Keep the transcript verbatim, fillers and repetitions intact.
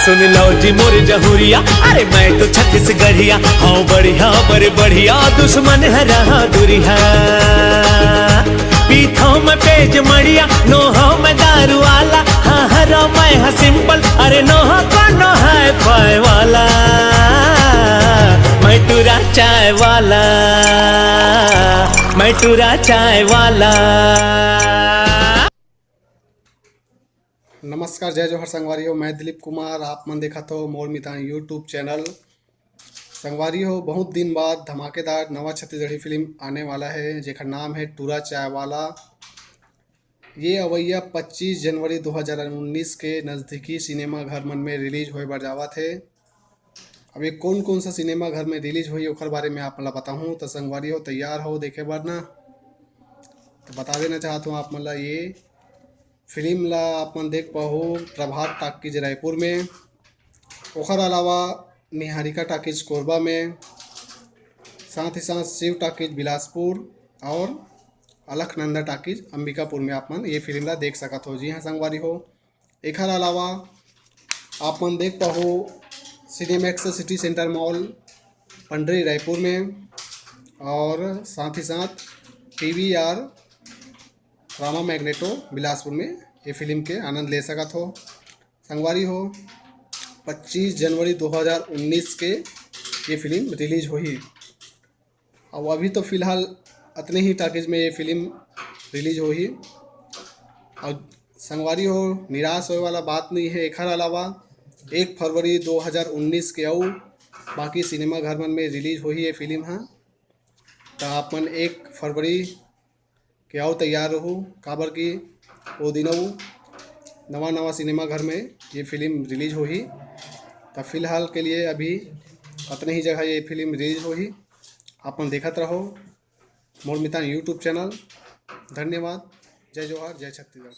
सुन लो जी मोर जहुरिया, अरे मैं तो छत्तीसगढ़िया, हाँ बढ़िया बड़े बढ़िया, दुश्मन है रहा दुरिया। पीथो में पेज मड़िया, नोहो में दारू वाला, हाँ हरो मैं हाँ सिंपल, अरे नोहो कोनो हाई फाई वाला। मैं टूरा चाय वाला, मैं टूरा चाय वाला। नमस्कार, जय जोहार संगवारी हो, मैं दिलीप कुमार, आप मन देखत हो मोर मितान YouTube चैनल। संगवारी हो, बहुत दिन बाद धमाकेदार नवा छत्तीसगढ़ी फिल्म आने वाला है, जेकर नाम है टूरा चाय वाला। ये अवैया पच्चीस जनवरी दो हज़ार उन्नीस के नज़दीकी सिनेमा घर मन में रिलीज होए बर जावत है। अब ये कौन कौन सा सिनेमा घर में रिलीज होई, ओकर बारे में आप मन ला बताहूँ। तो संगवारी हो, तैयार हो देखे बर ना? तो बता देना चाहत हूँ आप मन ला, ये फिल्म ला आप मन देख पाहू प्रभात टाकीज रायपुर में, ओकर अलावा निहारिका टाकीज कोरबा में, साथ ही साथ शिव टाकीज बिलासपुर और अलखनंदा टाकीज अंबिकापुर में आप मन ये फिल्म ला देख सकत हो। जी हाँ संगवारी हो, एखर अलावा आप मन देख पाहू Cinemax city centre mall Pandri Raipur में और साथ ही साथ पीवीआर रामा मैग्नेटो बिलासपुर में ये फिल्म के आनंद ले सकत हो। संगवारी हो, पच्चीस जनवरी दो हज़ार उन्नीस के ये फिल्म रिलीज होही। अब अभी तो फिलहाल अतने ही टाकीज में ये फिल्म रिलीज होही। और संगवारी हो, निराश होए वाला बात नहीं है। एखर अलावा एक फरवरी दो हज़ार उन्नीस के अउ बाकी सिनेमा घर मन में रिलीज होही ये फिल्म ह। त आप मन एक फरवरी के अउ तैयार रहू, काबर कि वो दिन अउ नवा नवा सिनेमा घर में ये फिल्म रिलीज होही। त फिलहाल के लिए अभी अतने ही जगह ये फिल्म रिलीज होही। आप मन देखत रहो मोर मितान YouTube चैनल। धन्यवाद। जय जोहार, जय छत्तीसगढ़।